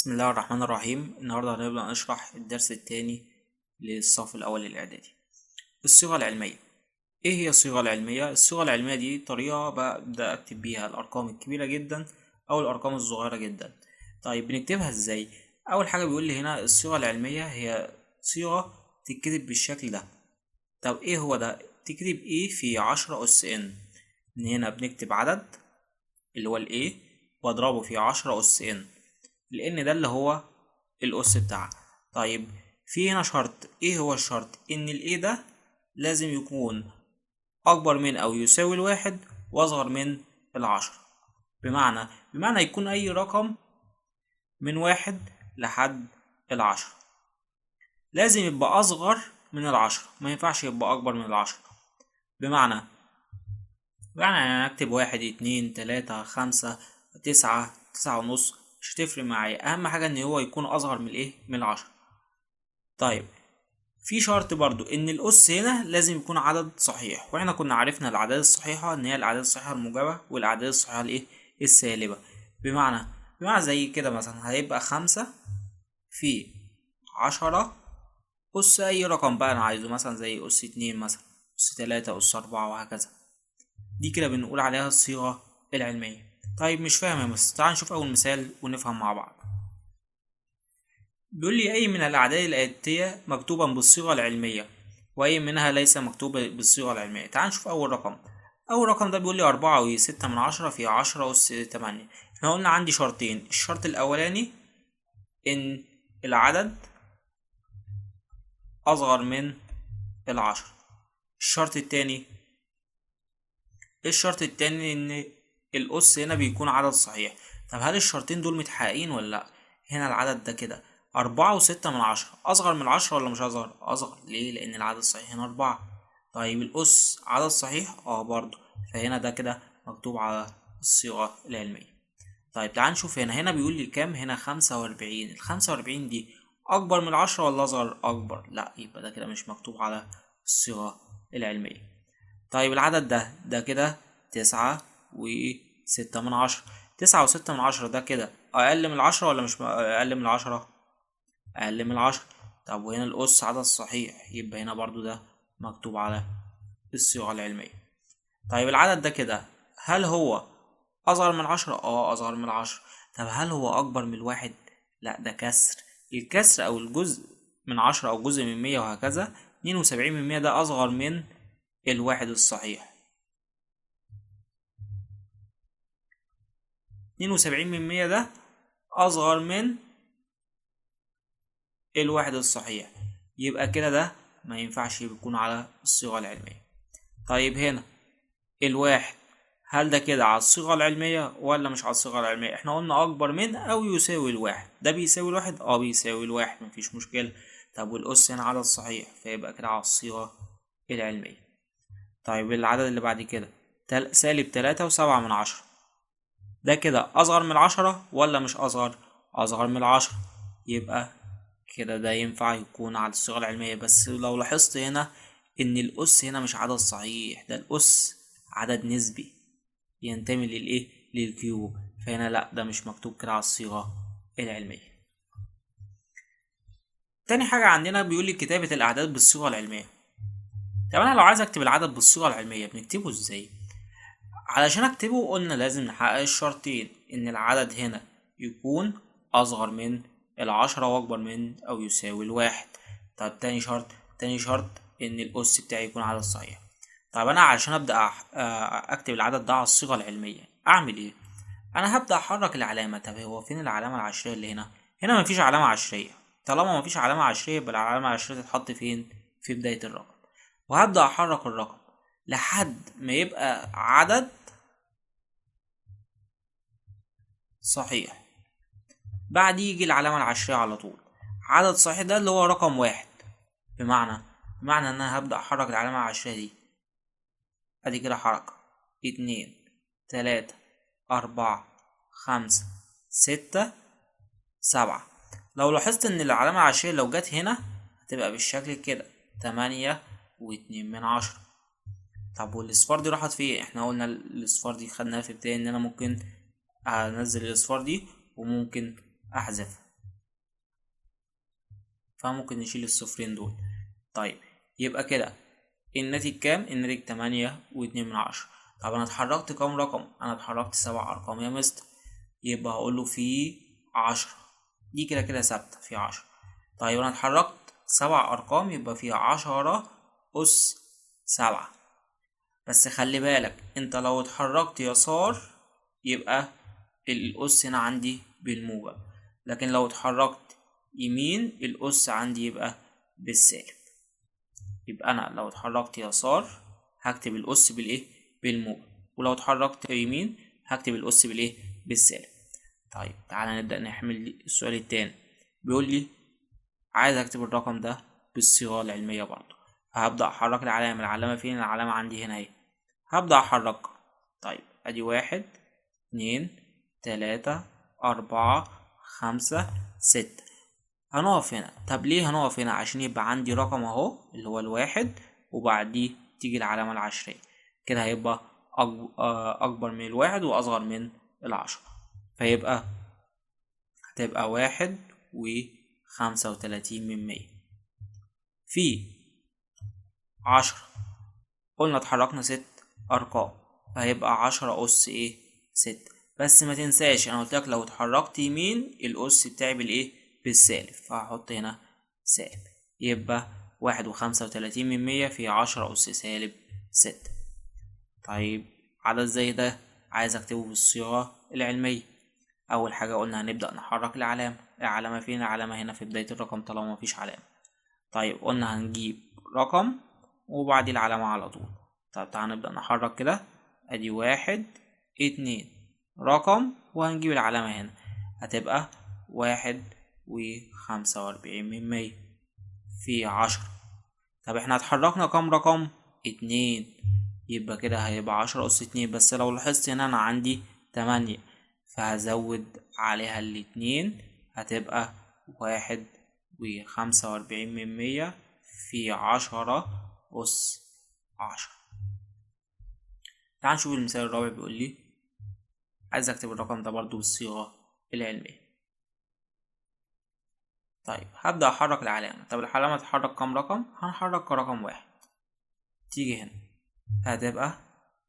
بسم الله الرحمن الرحيم. النهارده هنبدأ نشرح الدرس الثاني للصف الأول الإعدادي، الصيغة العلمية. إيه هي الصيغة العلمية؟ الصيغة العلمية دي طريقة ببدأ أكتب بيها الأرقام الكبيرة جدا أو الأرقام الصغيرة جدا. طيب بنكتبها إزاي؟ أول حاجة بيقول لي هنا الصيغة العلمية هي صيغة تتكتب بالشكل ده. طب إيه هو ده؟ تكتب A في 10 أس N. من هنا بنكتب عدد اللي هو ال A واضربه في 10 أس N، لأن ده اللي هو الأس بتاعها. طيب في هنا شرط، إيه هو الشرط؟ إن ال A ده لازم يكون أكبر من أو يساوي الواحد وأصغر من 10. بمعنى يكون أي رقم من 1 لحد 10 لازم يبقى أصغر من 10، ما ينفعش يبقى أكبر من 10. بمعنى أنا أكتب 1 2 3 5 9 9.5، مش هتفرق معايا، أهم حاجة إن هو يكون أصغر من الإيه؟ من 10. طيب في شرط برضو إن الأس هنا لازم يكون عدد صحيح، وإحنا كنا عرفنا الأعداد الصحيحة إن هي الأعداد الصحيحة الموجبة والأعداد الصحيحة الإيه؟ السالبة. بمعنى زي كده مثلا هيبقى 5 في 10 أس أي رقم بقى أنا عايزه، مثلا زي أس 2 مثلا، أس 3، أس 4 وهكذا. دي كده بنقول عليها الصيغة العلمية. طيب مش فاهم يا مستر، تعال نشوف أول مثال ونفهم مع بعض. بيقول لي أي من الأعداد الآتية مكتوبا بالصيغة العلمية وأي منها ليس مكتوبة بالصيغة العلمية. تعال نشوف أول رقم. أول رقم ده بيقول لي 4.6 في 10 أس 8. احنا قلنا عندي شرطين، الشرط الأولاني إن العدد أصغر من 10، الشرط التاني إن الأس هنا بيكون عدد صحيح. طب هل الشرطين دول متحققين ولا لأ؟ هنا العدد ده كده 4.6 أصغر من 10 ولا مش أصغر؟ أصغر. ليه؟ لأن العدد الصحيح هنا 4. طيب الأس عدد صحيح؟ برضه، فهنا ده كده مكتوب على الصيغة العلمية. طيب تعال نشوف هنا بيقول لي كام؟ هنا 45. ال 45 دي أكبر من 10 ولا أصغر؟ أكبر. لأ، يبقى ده كده مش مكتوب على الصيغة العلمية. طيب العدد ده كده 9.6. 9.6 ده كده أقل من 10 ولا مش أقل من 10؟ أقل من 10. طب وهنا الأس عدد صحيح، يبقى هنا برضو ده مكتوب على الصيغة العلمية. طيب العدد ده كده هل هو أصغر من 10؟ أصغر من 10. طب هل هو أكبر من 1؟ لأ، ده كسر. الكسر أو الجزء من 10 أو جزء من 100 وهكذا، 72% ده أصغر من 1 الصحيح. 72% ده أصغر من 1 الصحيح، يبقى كده ده ما ينفعش يكون على الصيغة العلمية. طيب هنا 1 هل ده كده على الصيغة العلمية ولا مش على الصيغة العلمية؟ احنا قلنا أكبر من أو يساوي 1، ده بيساوي 1؟ بيساوي 1، مفيش مشكلة. طب والأس هنا عدد صحيح، فيبقى كده على الصيغة العلمية. طيب العدد اللي بعد كده سالب 3.7، ده كده أصغر من 10 ولا مش أصغر؟ أصغر من 10، يبقى كده ده ينفع يكون على الصيغة العلمية. بس لو لاحظت هنا إن الأس هنا مش عدد صحيح، ده الأس عدد نسبي ينتمي للإيه؟ للكيو، فهنا لأ، ده مش مكتوب كده على الصيغة العلمية. تاني حاجة عندنا بيقول لي كتابة الأعداد بالصيغة العلمية. طب أنا لو عايز أكتب العدد بالصيغة العلمية بنكتبه إزاي؟ علشان اكتبه قلنا لازم نحقق الشرطين، ان العدد هنا يكون اصغر من 10 واكبر من او يساوي 1. طب تاني شرط ان الاس بتاعي يكون عدد صحيح. طب انا علشان ابدا اكتب العدد ده على الصيغه العلميه اعمل ايه؟ انا هبدا احرك العلامه. طب هو فين العلامه العشريه اللي هنا؟ هنا مفيش علامه عشريه، طالما مفيش علامه عشريه يبقى العلامه العشريه تتحط فين؟ في بدايه الرقم. وهبدا احرك الرقم لحد ما يبقى عدد صحيح، بعد يجي العلامة العشرية على طول. عدد صحيح ده اللي هو رقم 1، بمعنى ان انا هبدأ احرك العلامة العشرية دي. ادي كده حركة 2 3 4 5 6 7. لو لاحظت ان العلامة العشرية لو جت هنا هتبقى بالشكل كده 8.2. طب والاصفار دي راحت فين؟ احنا قلنا الاصفار دي خدناها في ابتدائي ان انا ممكن انزل الاصفار دي وممكن احذفها. فممكن نشيل الصفرين دول. طيب يبقى كده الناتج كام؟ الناتج 8.2. طب انا اتحركت كام رقم؟ انا اتحركت 7 ارقام يا مستر، يبقى هقوله في 10، دي كده كده ثابتة في 10. طيب انا اتحركت 7 ارقام، يبقى في 10 أس 7. بس خلي بالك انت لو اتحركت يسار يبقى الأس هنا عندي بالموجب، لكن لو اتحركت يمين الأس عندي يبقى بالسالب. يبقى انا لو اتحركت يسار هكتب الأس بالايه؟ بالموجب، ولو اتحركت يمين هكتب الأس بالايه؟ بالسالب. طيب تعالى نبدأ نحمل السؤال التاني. بيقول لي عايز اكتب الرقم ده بالصيغة العلمية برضو، فهبدأ احرك العلامة. العلامة فين؟ العلامة عندي هنا اهي، هبدأ احركها. طيب ادي 1 2 3 4 5 6، هنقف هنا. طب ليه هنقف هنا؟ عشان يبقى عندي رقم اهو اللي هو 1، وبعديه تيجي العلامة العشرية، كده هيبقى أكبر من 1 وأصغر من 10، فيبقى هتبقى 1.35 في 10. قلنا اتحركنا 6 أرقام، فهيبقى 10 أس إيه؟ 6. بس ما تنساش أنا قلت لك لو اتحركت يمين الأس بتاعي بالإيه؟ بالسالب، فهحط هنا سالب، يبقى 1.35 في 10 أس سالب 6. طيب عدد زي ده عايز أكتبه بالصيغة العلمية. أول حاجة قلنا هنبدأ نحرك العلامة. العلامة فين؟ العلامة هنا في بداية الرقم طالما مفيش علامة. طيب قلنا هنجيب رقم وبعديه العلامة على طول. طيب تعالى نبدأ نحرك كده، أدي 1 2 رقم وهنجيب العلامة هنا، هتبقى 1.45 في 10. طب احنا اتحركنا كام رقم؟ 2، يبقى كده هيبقى 10 أس 2. بس لو لاحظت هنا أنا عندي 8، فهزود عليها 2، هتبقى 1.45 في 10 أس 10. تعال نشوف المثال الرابع. بيقول لي عايز اكتب الرقم ده برضو بالصيغة العلمية. طيب هبدأ احرك العلامة. طب العلامة تتحرك كام رقم؟ هنحرك رقم 1، تيجي هنا هتبقى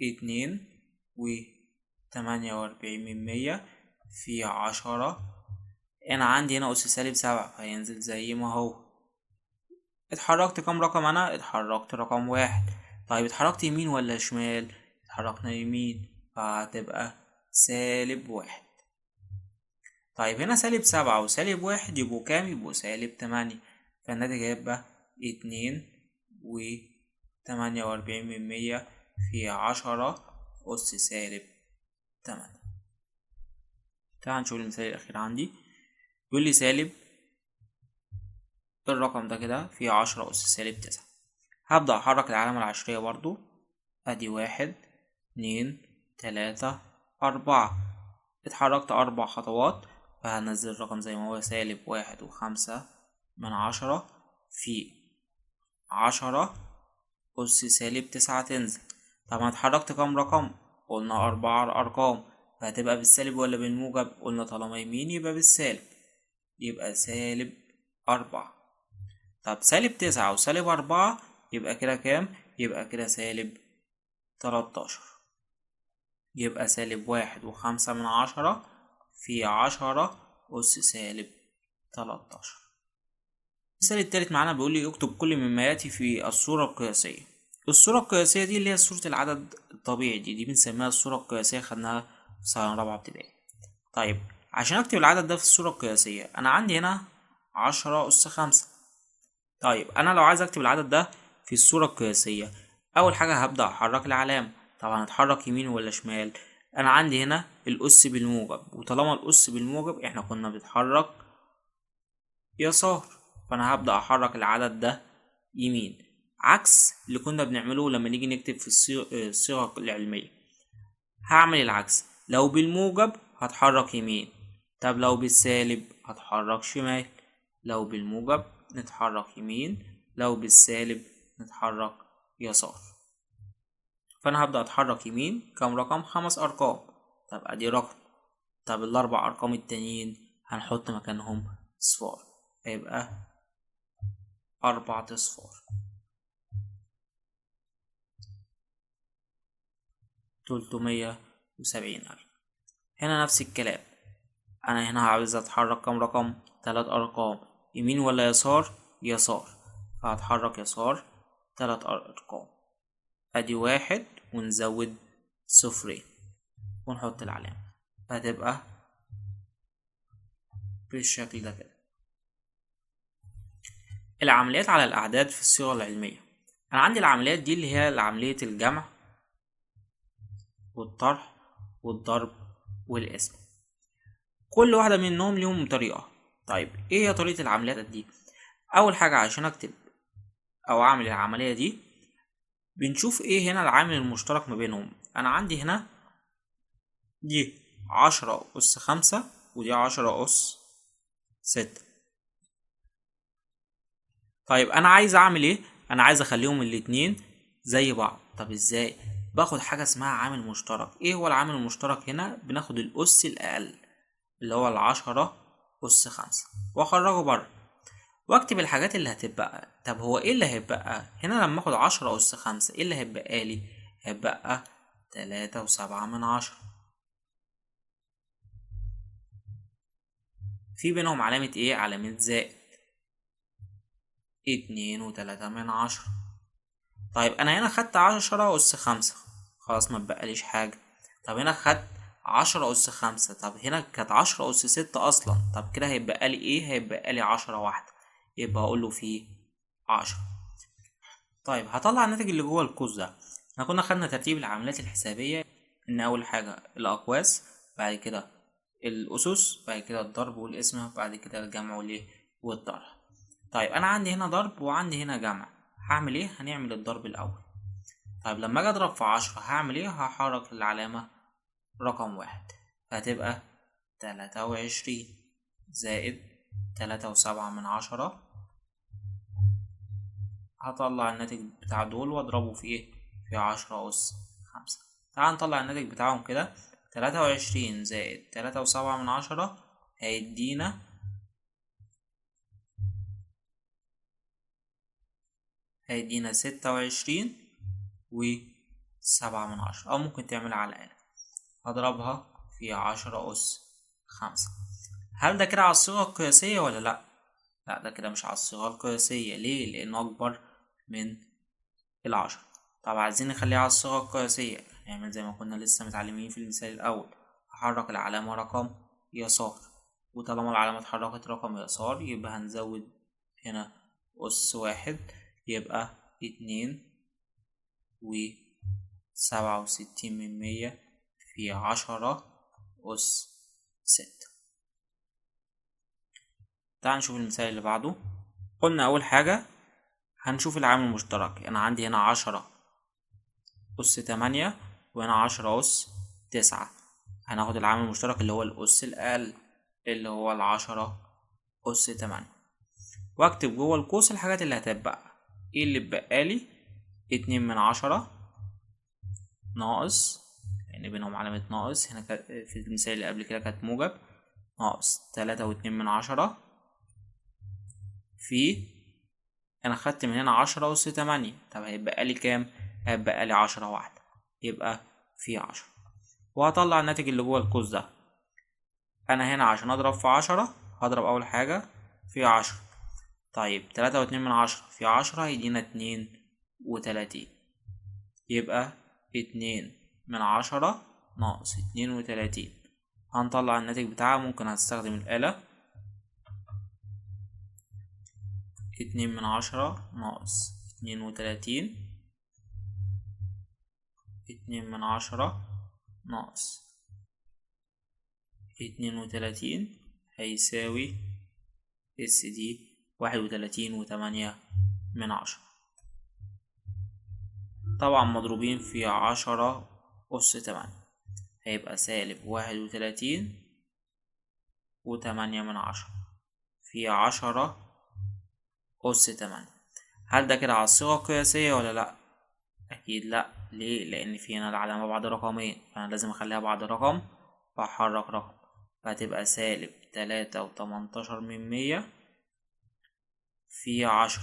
2.48 في 10. انا عندي هنا أس سالب 7، فهينزل زي ما هو. اتحركت كام رقم؟ انا اتحركت رقم 1. طيب اتحركت يمين ولا شمال؟ اتحركنا يمين، فهتبقى سالب 1. طيب هنا سالب 7 وسالب 1 يبقوا كام؟ يبقوا سالب 8، فالناتج هيبقى 2.48 في 10 أس سالب 8. تعال نشوف المثال الأخير عندي. بيقول لي سالب الرقم ده كده في 10 أس سالب 9. هبدأ أحرك العلامة العشرية برضو، أدي 1 2 3 4، اتحركت 4 خطوات، فهنزل الرقم زي ما هو سالب 1.5 في 10 أس سالب 9 تنزل. طب انا اتحركت كام رقم؟ قلنا 4 أرقام، فهتبقى بالسالب ولا بالموجب؟ قلنا طالما يمين يبقى بالسالب، يبقى سالب 4. طب سالب 9 وسالب 4 يبقى كده كام؟ يبقى كده سالب 13، يبقى سالب 1.5 في 10 أس سالب 13. المثال التالت معانا بيقول لي اكتب كل مما يأتي في الصورة القياسية. الصورة القياسية دي اللي هي صورة العدد الطبيعي، دي بنسميها الصورة القياسية، خدناها في سنة رابعة ابتدائي. طيب عشان اكتب العدد ده في الصورة القياسية انا عندي هنا 10 أس 5. طيب انا لو عايز اكتب العدد ده في الصورة القياسية، اول حاجة هبدأ احرك العلامة. طبعا هتحرك يمين ولا شمال؟ انا عندي هنا الأس بالموجب، وطالما الأس بالموجب احنا كنا بنتحرك يسار، فانا هبدأ احرك العدد ده يمين، عكس اللي كنا بنعمله لما نيجي نكتب في الصيغة العلمية. هعمل العكس، لو بالموجب هتحرك يمين، طب لو بالسالب هتحرك شمال. لو بالموجب نتحرك يمين، لو بالسالب نتحرك يسار. فانا هبدأ اتحرك يمين كام رقم؟ 5 ارقام. طب ادي رقم، طب الاربع ارقام التانيين هنحط مكانهم صفار، هيبقى 4 أصفار. 370,000. هنا نفس الكلام، أنا هنا عاوز أتحرك كام رقم؟ 3 أرقام، يمين ولا يسار؟ يسار، فهتحرك يسار 3 أرقام، أدي 1 ونزود 0 ونحط العلامة، فهتبقى بالشكل ده كده. العمليات على الأعداد في الصيغة العلمية، أنا عندي العمليات دي اللي هي عملية الجمع والطرح والضرب والقسم، كل واحدة منهم ليهم طريقة. طيب ايه هي طريقة العمليات دي؟ أول حاجة عشان أكتب أو أعمل العملية دي بنشوف ايه هنا العامل المشترك ما بينهم. أنا عندي هنا دي 10 أس 5 ودي 10 أس 6. طيب أنا عايز أعمل ايه؟ أنا عايز أخليهم الاتنين زي بعض. طب ازاي؟ باخد حاجة اسمها عامل مشترك. ايه هو العامل المشترك هنا؟ بناخد الأس الأقل اللي هو 10 أس 5 وأخرجه بره وأكتب الحاجات اللي هتتبقى. طب هو ايه اللي هيتبقى هنا؟ لما اخد 10 أس 5 ايه اللي هيتبقى لي؟ هيتبقى 3.7. في بينهم علامة ايه؟ علامة زائد 2.3. طيب انا هنا خدت 10 أس 5، خلاص ما بقاليش حاجة. طب هنا خدت 10 أس 5، طب هنا كانت 10 أس 6 أصلا، طب كده هيبقى لي ايه؟ هيبقى لي 10 واحدة، يبقى هقول له فيه 10. طيب هطلع الناتج اللي جوه القوس ده. احنا كنا خدنا ترتيب العمليات الحسابية، ان اول حاجة الأقواس، بعد كده الأسس، بعد كده الضرب والقسمة، بعد كده الجمع والايه والطرح. طيب انا عندي هنا ضرب وعندي هنا جمع، هعمل ايه؟ هنعمل الضرب الاول. طيب لما اجي اضرب في 10 هعمل ايه؟ هحرك العلامة رقم 1، فهتبقى 23 زائد 3.7. هطلع الناتج بتاع دول واضربه في ايه؟ في 10 أس 5. تعال نطلع الناتج بتاعهم كده، 23 زائد 3.7 هيدينا 26.7، أو ممكن تعملها على الآلة. هضربها في 10 أس 5. هل ده كده على الصيغة القياسية ولا لأ؟ لأ، ده كده مش على الصيغة القياسية. ليه؟ لأنه أكبر من 10. طب عايزين نخليها على الصيغة القياسية، نعمل زي ما كنا لسه متعلمين في المثال الأول، هحرك العلامة رقم يسار، وطالما العلامة اتحركت رقم يسار يبقى هنزود هنا أس 1، يبقى 2.67 في 10 أس 6. تعال نشوف المثال اللي بعده. قلنا أول حاجة هنشوف العامل المشترك. أنا عندي هنا 10 أس 8 وهنا 10 أس 9، هناخد العامل المشترك اللي هو الأس الأقل اللي هو 10 أس 8، وأكتب جوه القوس الحاجات اللي هتتبقى. ايه اللي اتبقالي؟ 2/10 ناقص، يعني بينهم علامة ناقص، هنا في المثال اللي قبل كده كانت موجب، ناقص 3.2 في، أنا خدت من هنا 10 أس 8، طب هيتبقى لي كام؟ هيتبقى لي 10 واحدة، يبقى في 10. وهطلع الناتج اللي جوه القوس ده. أنا هنا عشان أضرب في 10 هضرب أول حاجة في 10، طيب 3.2 في 10 هيدينا 32، يبقى 2/10 ناقص 32. هنطلع الناتج بتاعها، ممكن هستخدم الآلة، 2/10 ناقص 32، 2/10 ناقص 32 هيساوي اس دي 31.8، طبعا مضروبين في 10 أس 8، هيبقى سالب 31.8 في 10 أس 8. هل ده كده على الصيغة القياسية ولا لأ؟ أكيد لأ. ليه؟ لأن في هنا العلامة بعد رقمين، فأنا لازم أخليها بعد رقم، فأحرك رقم، فهتبقى سالب 3.18 في 10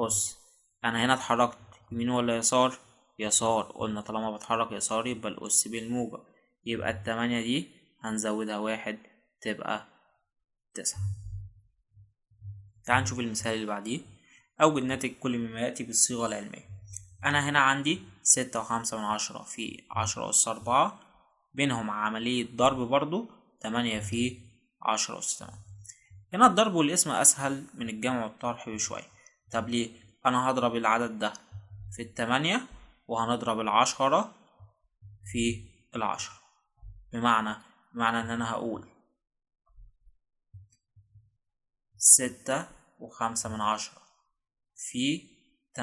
أس. أنا هنا اتحركت يمين ولا يسار؟ يسار. قلنا طالما بتحرك يسار يبقى الأس بالموجب، يبقى 8 دي هنزودها 1 تبقى 9. تعال نشوف المثال اللي بعديه. أوجد ناتج كل مما يأتي بالصيغة العلمية. أنا هنا عندي 6.5 في 10 أس 4، بينهم عملية ضرب برضو 8 في 10 أس 8. هنا الضرب والقسم أسهل من الجمع والطرح بشوية. طب ليه؟ أنا هضرب العدد ده في 8 وهنضرب 10 في 10، بمعنى إن أنا هقول 6.5 في 8،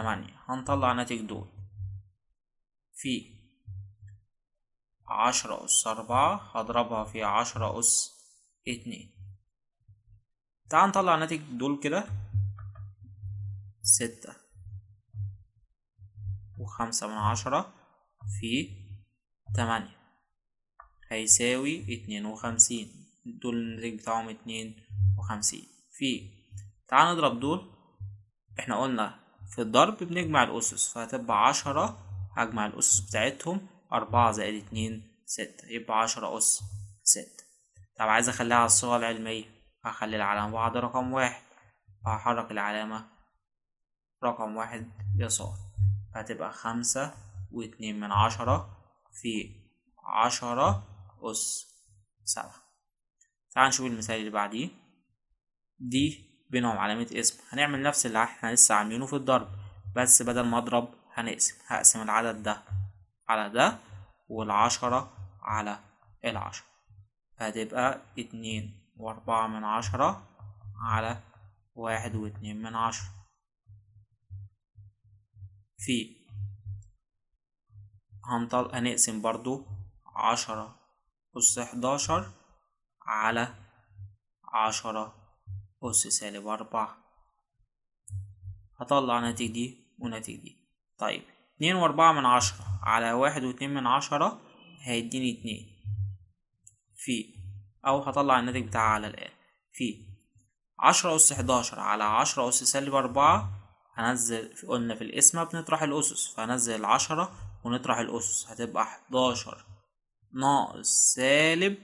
هنطلع ناتج دول في 10 أس 4 هضربها في 10 أس 2. تعال نطلع ناتج دول كده، 6.5 في 8 هيساوي 52، دول الناتج بتاعهم 52 في. تعال نضرب دول، احنا قلنا في الضرب بنجمع الأسس، فهتبقى 10 هجمع الأسس بتاعتهم 4 زائد 2 6، يبقى 10 أس 6. طب عايز أخليها على الصيغة العلمية، هخلي العلامة بعد رقم 1، فهحرك العلامة رقم 1 يسار، فهتبقى 5.2 في 10 أس 7. تعال نشوف المثال اللي بعديه. دي بينهم علامة قسم، هنعمل نفس اللي احنا لسه عاملينه في الضرب، بس بدل ما اضرب هنقسم. هقسم العدد ده على ده وال10 على 10، فهتبقى 2.4 على 1.2 في. هنقسم برضو 10 أس 11 على 10 أس سالب 4، هطلع ناتج دي وناتج دي. طيب 2.4 على 1.2 هيديني 2 في، أو هطلع الناتج بتاعها على الآلة في 10 أس 11 على 10 أس سالب 4. هنزل، قلنا في القسمة بنطرح الأسس، فهنزل 10 ونطرح الأسس، هتبقى 11 ناقص سالب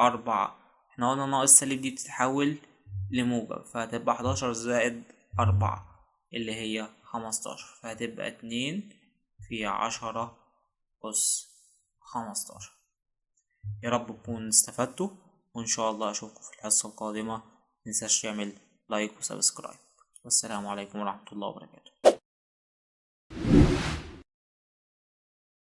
4. احنا قلنا ناقص سالب دي بتتحول لموجب، فهتبقى 11 زائد 4 اللي هي 15، فهتبقى 2 في 10 أس 15. يا رب تكونوا استفدتوا، وإن شاء الله أشوفكم في الحصة القادمة. متنساش تعمل like و subscribe، والسلام عليكم ورحمة الله وبركاته.